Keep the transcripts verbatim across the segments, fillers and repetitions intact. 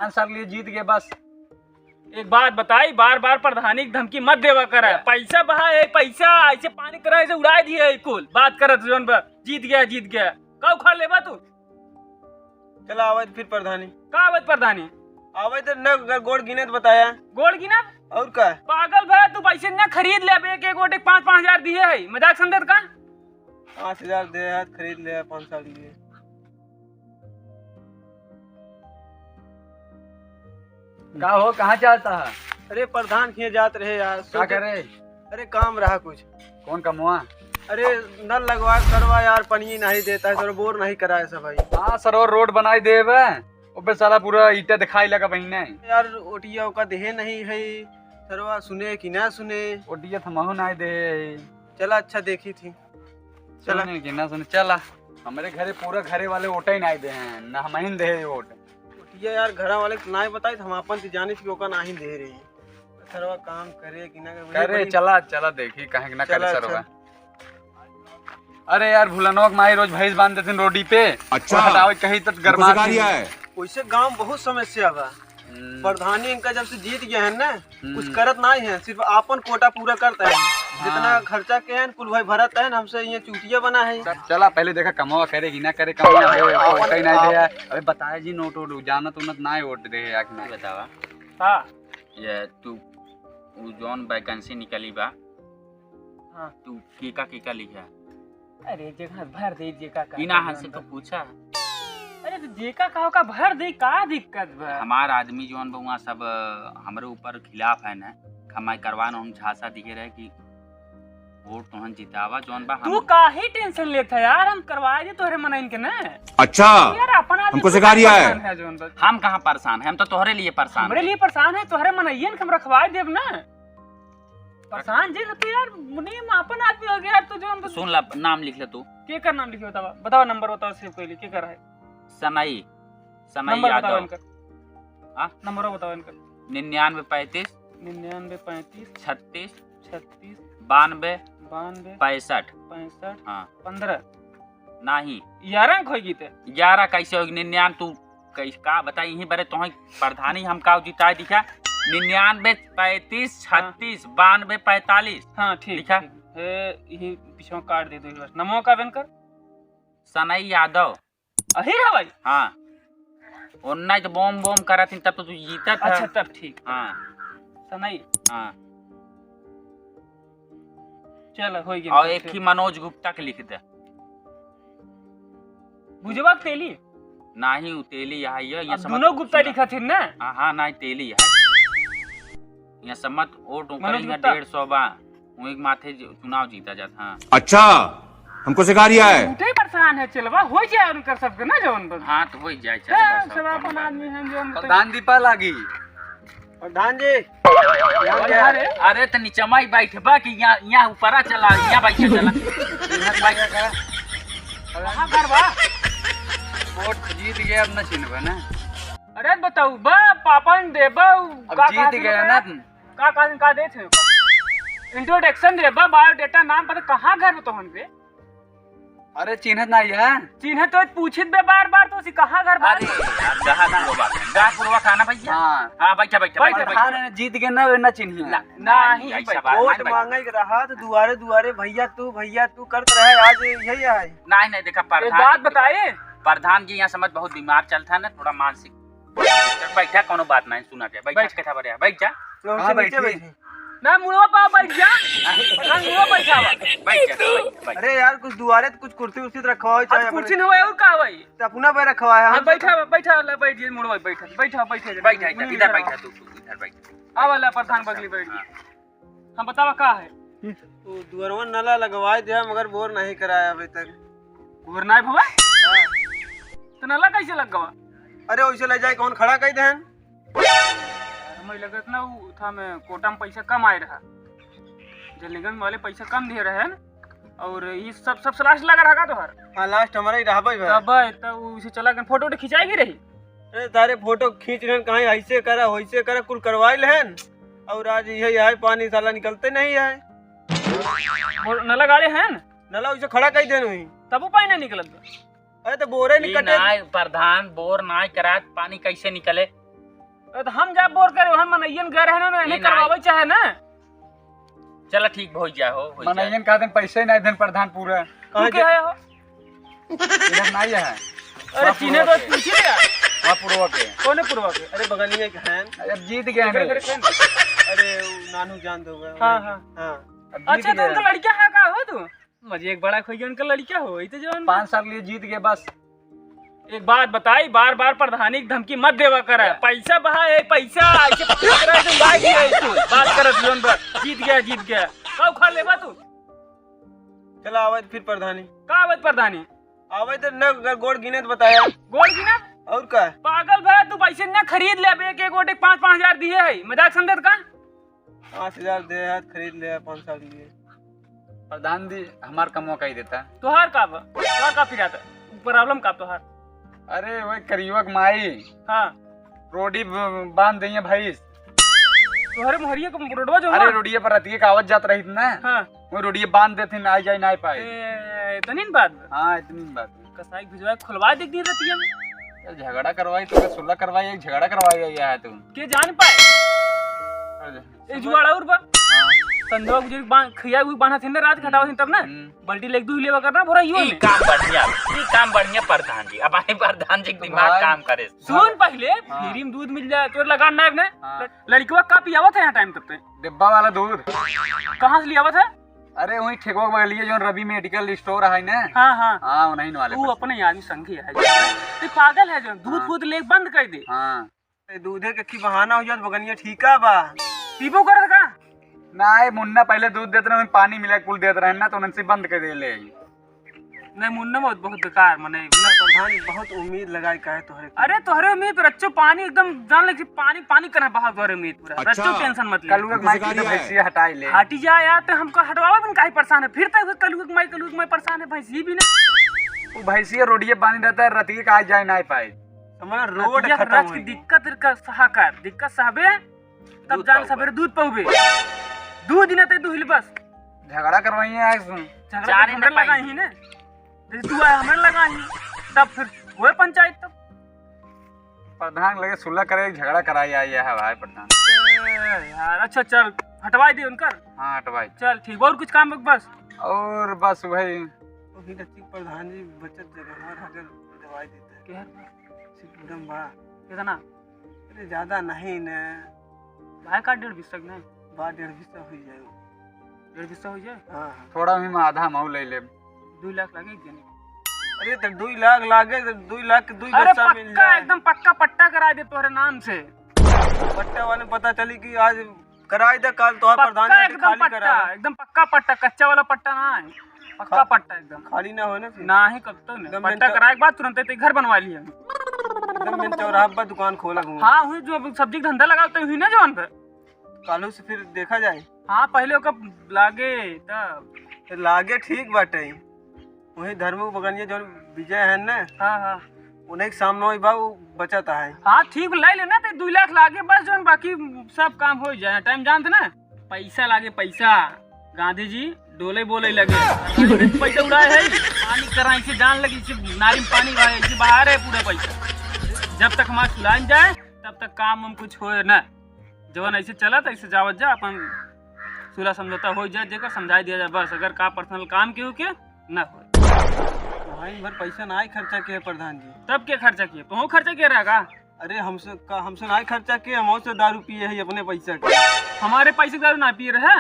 पाँच साल के लिए जीत गए बस। एक बात बताई, बार बार प्रधानी की धमकी मत देवा करा। क्या? पैसा बहा है, पैसा ऐसे पानी की तरह ऐसे उड़ाई दिए है कुल। बात करत जौन बा, जीत गया, जीत गया। का उखाड़ लेबा तू? चला आवत फिर प्रधानी। का आवत प्रधानी? आवत न, अगर गोड़ गिने तो बताया। गोड़ गिना? और का? पागल भया तू, पैसे न खरीद ले, अब एक एक वोट एक पाँच पाँच हजार दिए है, मजाक समझत का? पाँच हजार दे है, खरीद ले है, पाँच साल के लिए। का हो, कहाँ जाता है? अरे प्रधान के जात रहे यार, का सोचे करे? अरे काम रहा कुछ। कौन कमवा? अरे नल लगवा सरवा यार, पानी नहीं देता है, सरवा बोर नहीं कराए सब भाई। हाँ सरवा, रोड बनाई देबे, ओबे साला पूरा ईटा दिखाई लगा बहिने। यार ओटिया ओका देहे नहीं है, सरवा सुने कि ना सुने। ओटिया थमहू नहीं देहे है। चला अच्छा देखी थी। चला। सुने कि ना सुने, चला। हमरे घरे पूरा घरे वाले वोट ही नहीं दे हैं, ना हम ही दे वोट। ये यार घरा वाले के नाई बताई, हम अपन तो जानित कि ओका नाही दे रहे। सरवा काम करे कि ना करे, करे, बड़ी चला, चला देखी, काहे कि ना करे चला, सरवा। अच्छा। अरे यार, भुलनवा के माई रोज भैंस बांध देथिन रोडी पे। अच्छा। और हटावे कही त हमको गरमा सिखा दिया है। वैसे गांव बहुत समस्या बा। हम्म। प्रधानी इनका जब से जीत गया है ना, हम्म। कुछ करत नाही है, सिर्फ आपन कोटा पूरा करता है। हाँ। जितना खर्चा के है, कुल भाई भरत है, हमसे ये चूतिया बना है। चला, पहले देखा कमवा करे कि ना करे, कमवा करे, आपन कहीं ना दे आप यार। अबे बताया जी, नोट वोट जानत उनत ना वोट दे या कि ना। बतावा। हाँ। ये तू, उ जौन vacancy निकली बा, हाँ। तू केका केका लिखा? अरे, जेका भर दे, जेका का बिना करना हंसे तो बा। पूछा। अरे, तो जेका का, का भर दे, का दिक्कत बा? हमार आदमी जौन बा, वहाँ सब, अ, हमरे ऊपर खिलाफ है ना, कमाई करवा ना, हम झांसा दिए रहे कि वोट तोहन जितावा, जौन बा हम तू काहे tension लेत है यार, हम करवा दे तोहरे मनइन के ना। अच्छा, यार, अपन आदमी हमको तू सिखा काहे रिया है? परेशान है जौन बा? हम कहाँ परेशान है, हम तो तोहरे लिए परेशान हमरे है। लिए परेशान है, तोहरे मनइयन के हम रखवा देब ना। प्रशांत जी, तो यार, मुनीम आपन आदमी हो गया यार, तू जौन बस सुन ला, नाम लिख ले तू। के कर नाम लिखियो बतावा, बतावा, नंबर बतावा, save कर ली, के कर है? सनई, सनई नंबर बतावा यादव। इनकर। हाँ? नंबर बतावा इनकर। निन्यानवे पैंतीस। निन्यानवे पैंतीस। छत्तीस। छत्तीस। बानवे। बानवे। पैंसठ। पैंसठ। हाँ। पन्द्रह। नाही। ग्यारह खोई गई ते। ग्यारह कैसे होगी? निन्यान तू कैस-, का बताई, यहीं बरे तोहई प्रधानी हम का जिताए दिखा, निन्यानवे पैंतीस हाँ। छत्तीस बानवे पैंतालीस। हाँ, ठीक, लिखा। ठीक। ए, यही पीछे काट दे दो बस। नमो का बन कर। सनई यादव। अही रहा भाई? हाँ। ओन्ना तो बोम बोम करत हिन, तब तो तू जीतत है। अच्छा, तब ठीक। हाँ। सनई। हाँ। चल, हो गया, और फिर एक से। ही मनोज गुप्ता के लिख दे। बुझवा के तेली? नाही, उ तेली यहाँ, ये, ये अब समझ दोनों गुप्ता सुना। लिखा थे ना? हाँ, हाँ, नाही, तेली है। यहाँ समझ, वोट मनोज उनकर गुप्ता। डेढ़ सौ बा, वही के माथे जो चुनाव जीता जाता, हाँ। अच्छा, हमको सिखा रिया है। उठे परेशान है, चलवा, हो जाए उनकर सबके ना जवन बन। हाँ, तो हो जाए, चल, हाँ, बस, सब अब अपन कौन आदमी हैं, जो हम तो प्रधान दीपा लागी। प्रधान जी, यहाँ क्या? अरे, अरे, त नीचमा ही बैठबा कि यहाँ, यहाँ ऊपरा चला, यहाँ बैठे चला। यहाँ बैठे चला। कहाँ घर बा? वोट जीत गया, अब न चिन्हबा ना। अरे, बताऊ बा, पापन देबा, अब का जीत कहा गया ना। का कहा, का देत है? Introduction देबा, biodata, नाम पता, कहाँ घर बा तोहन बे? अरे चिन्हत नाही है। चिन्हत तो पूछित बे बार बार तो सी कहाँ घर बार? अरे यार, गहा पूर्वा बात है। गहा पूर्वा खाना भैया। हाँ। हाँ, बैठा, बैठा, बैठा, बैठा। खाना जीत के ना, ना चिन्हिया। ना, नहीं, ऐसा बैठा। बात वोट नहीं, बैठा। मांगे के रहा तो दुआरे दुआरे भैया तू, भैया तू करत रहे, आज यही है। नहीं, नहीं, देखा एक प्रधान बात जी, बताए? प्रधान जी यहाँ समझ बहुत बीमार चलता है ना, थोड़ा मानसिक। बैठा, कोनो बात नहीं, सुना जाए। बैठा, बैठ। कथा बढ़िया, बैठ जा। तो कहाँ नीचे बैठी? बैठी। ना, मुड़वा पाव बैठ जा। ना, मुड़वा बैठा हुआ। बैठ जा, बैठ जा, बैठ जा। अरे यार, कुछ दुआरे तो कुछ कुर्सी उर्सी तो रखवाओ, अब चाहे कुर्सी अपने न होए और का होई? तो अपना पे रखवाया हाँ, हम। बैठा, बैठा, ले, बैठ जा, मुड़वा बैठा, बैठा, बैठा, बैठा, बैठा, इधर बैठा, तू, तू इधर बैठ। आ वाला प्रधान बगली बैठ। हाँ। हाँ, बतावा का है? तो दुअरवा नला लगवाए दिया, मगर बोर नहीं कराया अभी तक। बोर नहीं भवा? हाँ। तो नला कैसे लग गवा? अरे, वैसे ले जाए, कौन खड़ा कह देहन? हमें लगत ना, उ था में कोटा में पैसा कम आए रहा, जल निगम वाले पैसा कम दिए रहे न, और ये सब, सब last लगा रहा का तोहर? हाँ, last हमारा ही रहा भाई। तब, तब उसे चला के फोटो वोटो खिंचाएगी रही। अरे, तारे फोटो खींच लेन, कहीं ऐसे करा, वैसे करा, कुल करवाए लेन, और आज यही आए, पानी साला निकलते नहीं आए। बोर, नला गाड़े हैं न? नला उसे खड़ा कह देन हुई। तब वो पानी नहीं निकलत बा। अरे तो बोरे ई निकटे। नाय प्रधान, बोर नाय करात, पानी कैसे निकले? अरे तो हम जा बोर करे, वहाँ मनइयन गए रहे ना, नहीं ये करवावे चाहे ना। चला ठीक, हो जा, हो, हो जा। मनइयन का दिन पैसे ही नहीं देन प्रधान पूरा। तू कहाँ के जा- है हो? इधर नहीं है। अरे वहाँ चीन्हे पूर्वा तो के। पूछी ले यार। वहाँ पूर्वा के। कौन है पूर्वा के? अरे बगलिए के हैं। अरे जीत गए हैं। अरे वो नानू जान दो गए। हाँ, हाँ। हाँ। अब जीत अच्छा, तो गए। उनका लड़का है का हो तू? मजे एक बड़ा खोइया उनका लड़का हो, ई तो जवन पाँच साल के लिए जीत गए बस। एक बात बताई, बार बार प्रधानी की धमकी मत देवा करा। क्या? पैसा बहा है, पैसा, ऐसे पकड़ा है, तुम भाग गए, तू बात करत जवन पर, जीत गया, जीत गया। का उखाड़ लेबा तू? चला आवे तो फिर प्रधानी। का आवे तो प्रधानी? आवे तो न अगर गोड़ गिने तो बताया। गोड़ गिना? और का? पागल भया, तू पैसे न खरीद ले, अब एक एक गोटे पाँच पाँच हजार दिए है, मजाक समझत का? पाँच हजार दे है, खरीद ले है पाँच साल के लिए। प्रधान जी, हमार कमवा कही देता। तोहार का बा? तोहार का पिराता? प्रॉब्लम का तोहार? अरे, वही करियुआ के माई। हाँ। रोडी ब-, बांध दइए भैंस। तोहरे मोहरिया के रोडवा जो अरे, ना? रोडिया पर रतिये का आवत जात रही ना। हाँ। वो रोडिया बांध देथिन, आई जाए ना पाए। ए, इतनी न बात बा? हाँ, इतनी न बात। कसाई भिजवा के खुलवा दे दिन रतिया में। ए, झगड़ा करवाई तो सुलह करवाई, एक झगड़ा करवाई आई है तू। के जान पाए? अरे। ए जुआड़ा उर बा। हाँ। संधवा गुजरी बांध, खिया हुई बांधा थिन ना, रात घटावा थिन तब ना। हम्म। बाल्टी लेके दूध लेवा करना, भोरा यो ई में। काम बढ़िया, ई काम बढ़िया प्रधान जी। अब आए प्रधान जी के दिमाग भाई। काम करे। सुन पहिले, हाँ। फ्री में दूध मिल जाए, तोर लगा ना ने। हाँ। ल-, लड़कवा का पियावत है यहाँ टाइम तब ते? डिब्बा वाला दूध। कहाँ से लियावत है? अरे वही ठेकवा के बगलिए जौन रवि मेडिकल स्टोर है ना। हाँ, हाँ। हाँ, उन्हीं वाले तू पर। अपने आदमी संगी है। तू पागल है जो दूध हाँ। फूद ले बंद कर दे। हाँ। ए, दूधे के की बहाना हो जात बगनिया ठीका बा। पीबो करत का? ना, ए मुन्ना पहले दूध देत रहे, पानी मिला के कुल देत रहे ना, तो उनसे बंद कर देले। नहीं, मुन्ना बहुत, बहुत बेकार, मने। ना, प्रधान बहुत उम्मीद लगाए का है तोहरे पे। अरे, तोहरे उम्मीद पर रच्चो पानी एकदम जान ले कि पानी, पानी करना बहा तोहरे उम्मीद पूरा। अच्छा। रच्चो टेंशन मत ले। कलुआ के माई की तो भैंसिया हटाई ले। हटी जा यार, तो हमको हटवावा बिन काहे परेशान है? फिर तक कलुआ के माई, कलुआ के माई परेशान है, भैंसी भी ना। वो भैंसिया रोडिये पानी रहता है, रतिये का आज जाए ना पाए। हमारा रोड रतिया खत्म रच हो के गई। दिक्कत, दिक्कत सहा कर, दिक्कत सहबे, तब दूध जान पाऊबा। सबेरे दूध पउबे। दू दिन ते दुहिल बस। झगड़ा करवाइए आज तुम। झगड़ा चार तो दिन हमरे पाई। लगा ही ने। जैसे तू आए हमरे लगा ही। तब फिर होए पंचायत तब। प्रधान लगे सुलह करे, झगड़ा कराई आई है भाई प्रधान। ए यार, अच्छा चल, हटवाई दे उनकर। हाँ, हटवाई। चल ठीक, और कुछ काम बस? और बस वही। वही रचिक प्रधान जी बचत जगह हमार हजर दवाई देते हैं। क्या? सिकुड़न बा। कितना? अरे, ज्यादा नहीं ने। भाई का डेढ़ बीस तक नहीं? बा, डेढ़ बीस तक हो जाए। डेढ़ बीस तक हो जाए? हाँ, हाँ। थोड़ा भी में आधा मऊ ले ले। दो लाख लागे एक जने। अरे, तो दो लाख लागे, तो दो लाख के दो अरे, हिस्सा मिल पक्का, जाए। एकदम पक्का पट्टा करा दे तोहरे नाम से। पट्टा वाले पता चली कि आज कराई दे, काल तोहार पक्का प्रधान जी एकदम खाली पट्टा, करा। एकदम पक्का पट्टा, कच्चा वाला पट्टा ना है, पक्का खा-, पट्टा एकदम। खाली ना होए ना फिर। ना ही कब तो नहीं। एकदम पट्टा मेन चौ-, कराए के बाद तुरंत ते घर बनवा लिया। एकदम मेन चौराहा पर दुकान खोला घूम। हाँ, हुई जो सब्जी के धंधा लगा तो हुई ना जवान पे। कालू से फिर देखा जाए। हाँ, पहले ओकर लागे तब। तो लागे ठीक बाटे। वही धर्मू बगनिया जौन विजय है ना, हाँ, हाँ। उन्हीं के सामने वही बा, उ बचत है। हाँ, ठीक, ले लेना, ते दो लाख लागे बस, जौन बाकी सब काम हो जाए। टाइम जानत ना, पैसा लागे, पैसा। गांधी जी डोले बोले लगे। पैसा उड़ाए है, पानी कराई से जान लगी, से नारी में पानी भाई, ऐसे बाहर है पूरा पैसा। जब तक हमार सुलाइन जाए, तब तक काम हम कुछ होए ना। जवन ऐसे चलत, ऐसे जावत जा, अपन सुलह समझौता हो जाए, जेकर समझाई दिया जाए बस। अगर का पर्सनल काम केहू के ना होए। वहीं भर पैसा ना ही खर्चा किए प्रधान जी। तब के खर्चा किए? तोहू खर्चा किए रहा का? अरे हमसे का, हमसे ना ही खर्चा किए, हम से दारू पिए है अपने पैसा के। हमारे पैसे के दारू ना पिए रहे?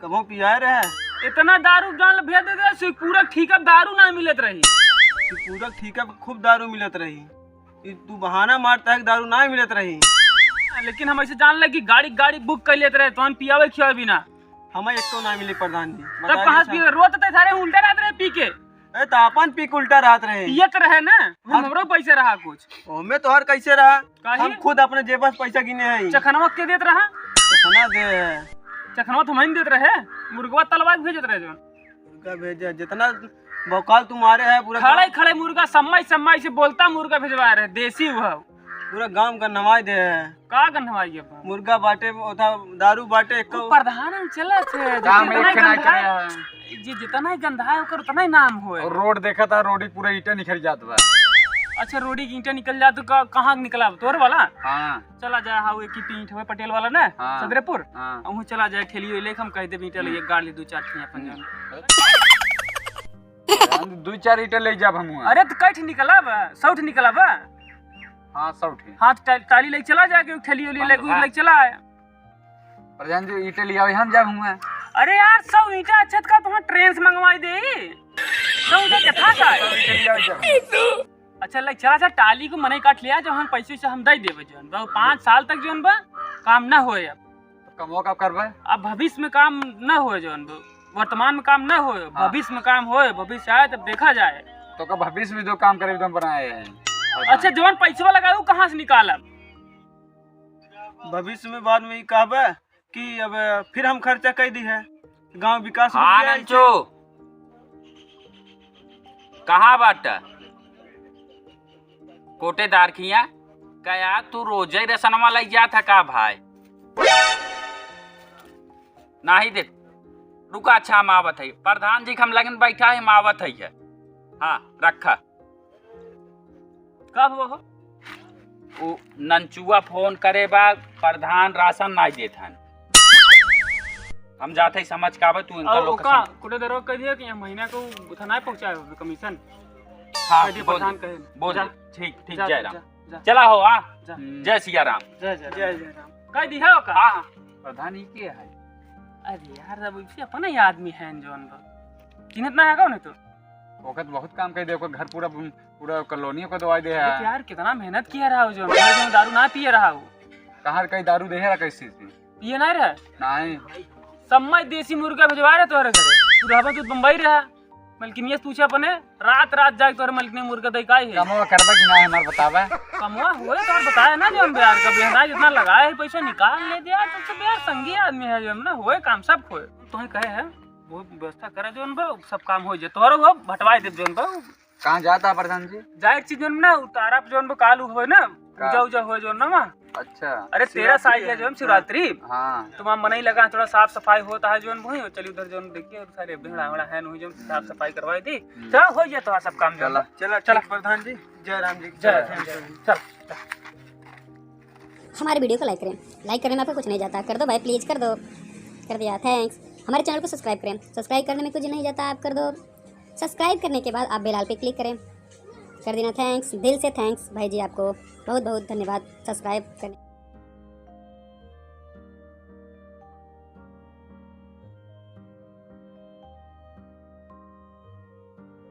कबो पियाए रहे? इतना दारू जान ले भेज दे दे, सिकुड़क ठीका दारू ना मिलत रही। सिकुड़क ठीका खूब दारू मिलत रही। ई तू बहाना मारता है कि दारू ना मिलत रही। लेकिन हम ऐसे जान ले कि गाड़ी, गाड़ी बुक कर लेत रहे, तोहन पियावे खियावे बिना। हमें एक तो ना मिली प्रधान जी। तब बताइए कहाँ से सब। पिए? रोत ते सारे उल्टा रहत रहे पी के। ए, तो अपन पी के उल्टा रहत रहे। पियत रहे ना, हाँ। हमरो पैसे रहा कुछ। ओमे तोहर कैसे रहा? काहे? हम खुद अपने जेब से पैसा गिने हैं। चखनवा के देत रहा? चखना दे। चखनवा तो हम ही देत रहे, मुर्गवा तलवा के भेजत रहे जौन। मुर्गा भेजे, जितना बौकाल तू मारे है पूरा खड़े गाँव। खड़े मुर्गा सम्माई सम्माई से बोलता मुर्गा भेजवा रहे, देसी हुआ। पूरा गांव गन्हवाई दे है। का गन्हवाई है बा? मुर्गा बाटे, ओथा दारू बाटे, वो एको प्रधान हम चला थे, जे काम जितना एक ही ना गंधा करे है, है। जे जितना ही गंधा है, ओकर उतना ही नाम होए। और रोड देखा था, रोड ही पूरा ईंटा निखर जात बा। अच्छा, रोड़ी के ईंटा निकल जाए तो का-, कहाँ निकला? तोर वाला? हाँ। चला जाए, हाँ, वो एक ही ईंट हुए पटेल वाला ना, हाँ। सदरेपुर। हाँ। वहीं चला जाए, ठेली ले, हम कह दे ईंटा ले, हम्म। गाड़ ले दो चार ठिया अपन हम्म। जान। जान दे, दो चार ईंटा ले जाब हम हुआ। अरे, तो कै ठे निकला बा? सौ ठे निकला बा? हाँ, सौ ठे। हाँ, तो टा-, टाली ले चला जाए, कि ठेली उली ले, हाँ। ले चला आए। प्रधान जी, ईंटे ले आओ, हम जाब हुआ। अरे यार, सौ ईंटा अच्छा तो का तुहां ट्रेन से मंगवाई दे। सौ ईंटा कितना का है? सौ ईंटे ले आओ, जाब। अच्छा, ले चला, चला, टाली को मने काट लिया, जो हम पैसे से हम दे देबे, जौन बा, पाँच साल तक जौन बा, काम ना होए अब। तो कमवा कब करबे? अब भविष्य में काम ना होए, जौन बा, वर्तमान में काम ना होए, हाँ। भविष्य में काम होए, भविष्य आए तब देखा जाए। तो का भविष्य में जो काम करे, एकदम बनाए हैं। अच्छा, जौन पैसवा लगाए, वो कहाँ से निकालब? भविष्य में बाद में ई कहबे कि अब फिर हम खर्चा कई दी है, गांव विकास रुक हाँ, गया है। नंचू, कहाँ बाटा? कोटेदार खिया, कया तू रोजे रसनवा लई जात है का भाई? नाही देख, रुका, अच्छा, हम आवत है, प्रधान जी के हम लगन बैठा है, हम आवत है। हाँ, रखा। का हुआ हो? उ नंचुआ फोन करे बा, प्रधान राशन नाई देत हन। हम जाते ही समझ के आवे, तू इनका और लोग ओका संग- कोटेदारवा कह दिया कि यह महीना को उठा नाई पहुंचाए हो कमीशन। हाँ, कह दिया बोल प्रधान दे, कहे। बोल जा। दे। ठीक, ठीक, जा, जय जा, राम। जा, जा। चला हो, हाँ। जा। हम्म। जय सिया राम। जय, जय राम। जय, जय राम। कह दिया ओका? हाँ, हाँ। प्रधान ही के है? अरे यार, अब इसे अपना ही आदमी है जौन बा। चिन्हत ना है कौन है तू? ओकर तो बहुत काम कर दे, ओकर घर पूरा, पूरा कॉलोनी को दवाई दे है। अरे यार, कितना मेहनत किया रहा हो, जो हम दारू ना पिए रहा हो। कहाँ कहीं दारू दे है, कैसे थी? पिए ना रहे? नहीं। सम्मा देसी मुर्गा भिजवा रहे तोहरे घरे। तू रहबा, तू बम्बई रहा। मलकिनिया से पूछे अपने, रात रात जाके तोहरे मलकिनी मुर्गा दे काई है? कमवा करबा कि ना हमार बतावा। कमवा होए तो और बताया ना, जो हम यार कभी हमारा जितना लगाए है पैसा निकाल ले दिया, तो सब यार संगी आदमी है, जो हम ना होए काम सब होए। तुम्हें कहे है, वो व्यवस्था करे जौन बा, सब काम हो जाए। तोहरो हो, भटवाए देब जौन बा। कहाँ जाता है प्रधान जी? जाए एक चीज जौन ना, उतारा पे जौन बा, कालू होए ना, का? पूजा उजा होए जौन ना वहाँ। अच्छा। अरे, तेरह शिवरात्रि साल है जौन, शिवरात्रि। हाँ। तो वहाँ मनई लगा, थोड़ा साफ सफाई होता है जौन वही, चलिए उधर जौन देखिए, सारे भेड़ा वेड़ा है नहीं, जौन साफ सफाई करवाई दी। हम्म। चला, हो जाए तो सब काम जौन चला। बा। चला, चला। ठीक प्रधान जी, जय राम जी। जय राम जी। चल। हमारे वीडियो को लाइक करें। लाइक करने में आपको कुछ नहीं जाता, कर दो भाई, प्लीज कर दो। कर दिया, थैंक्स। हमारे चैनल को सब्सक्राइब करें। सब्सक्राइब करने में कुछ नहीं जाता, आप कर दो। सब्सक्राइब करने के बाद आप बेल आल पे क्लिक करें। कर देना, थैंक्स, दिल से थैंक्स भाई जी, आपको बहुत बहुत धन्यवाद सब्सक्राइब करने।